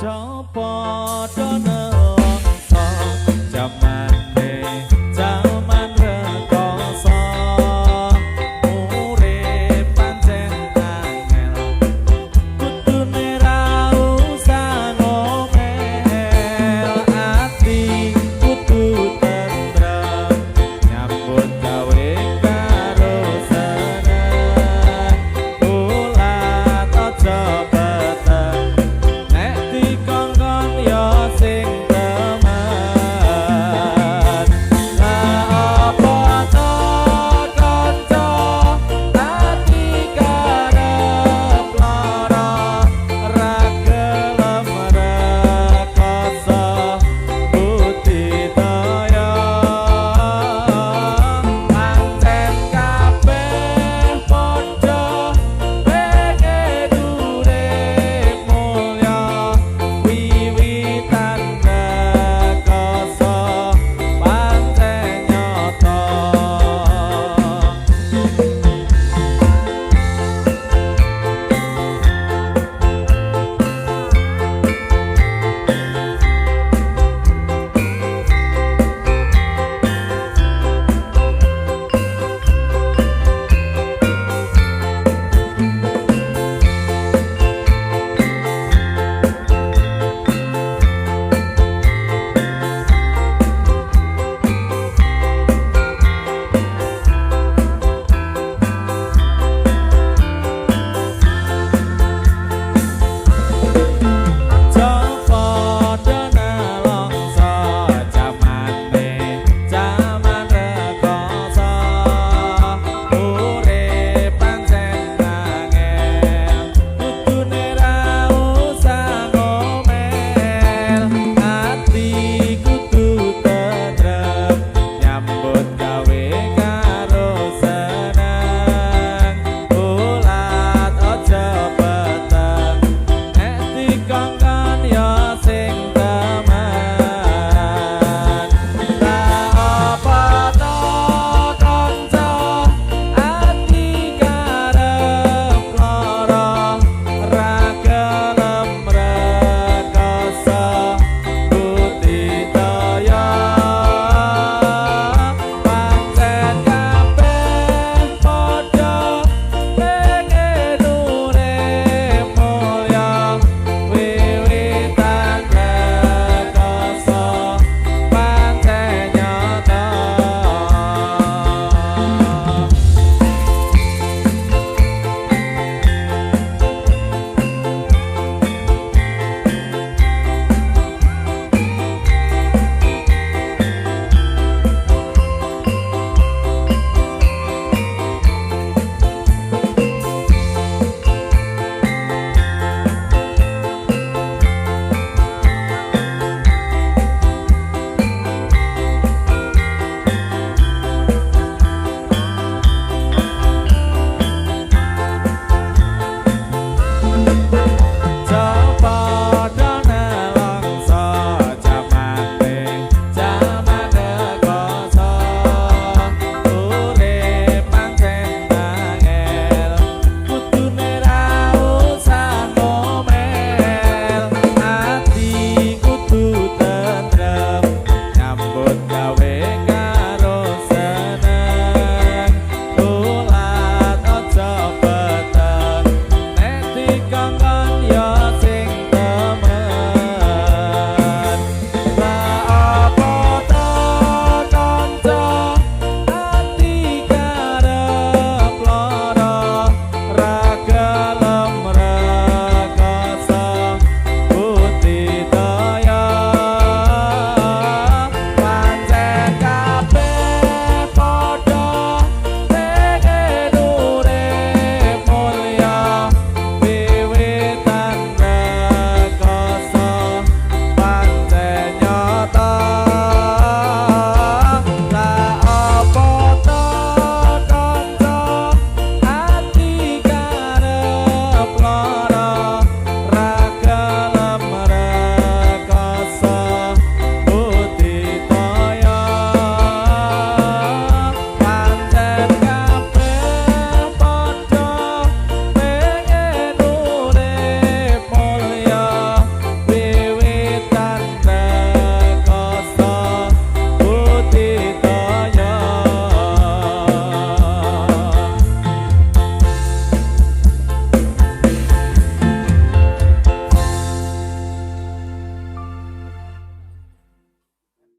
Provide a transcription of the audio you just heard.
Aja padha nelongso, jamane jaman rekoso, urip pancen angel, kudune ra usah ngomel, ati kudu tentrem, nyambut gawe karo seneng, ulat aja peteng, nek dikongkon ya sing temen. Lah apa to kanca, ati karep lara, ra gelem rekoso budidaya, pancen kabeh padha pengen urip mulya, wiwitan rekoso pancen nyata. Aja padha nelongso, jamane jaman rekoso, urip pancen angel, kudune ra usah ngomel, ati kudu tentrem, nyambut gawe karo seneng, ulat aja peteng, nek dikongkon ya sing temen. Lah apa to kanca, ati karep lara, ra gelem rekoso budidaya, pancen kabeh padha pengen urip mulya, wiwitan rekoso pancen nyata. Aja padha nelongso, jamane jaman rekoso, urip pancen angel, kudune ra usah ngomel, ati kudu tentrem, nyambut gawe karo seneng, ulat aja peteng, nek dikongkon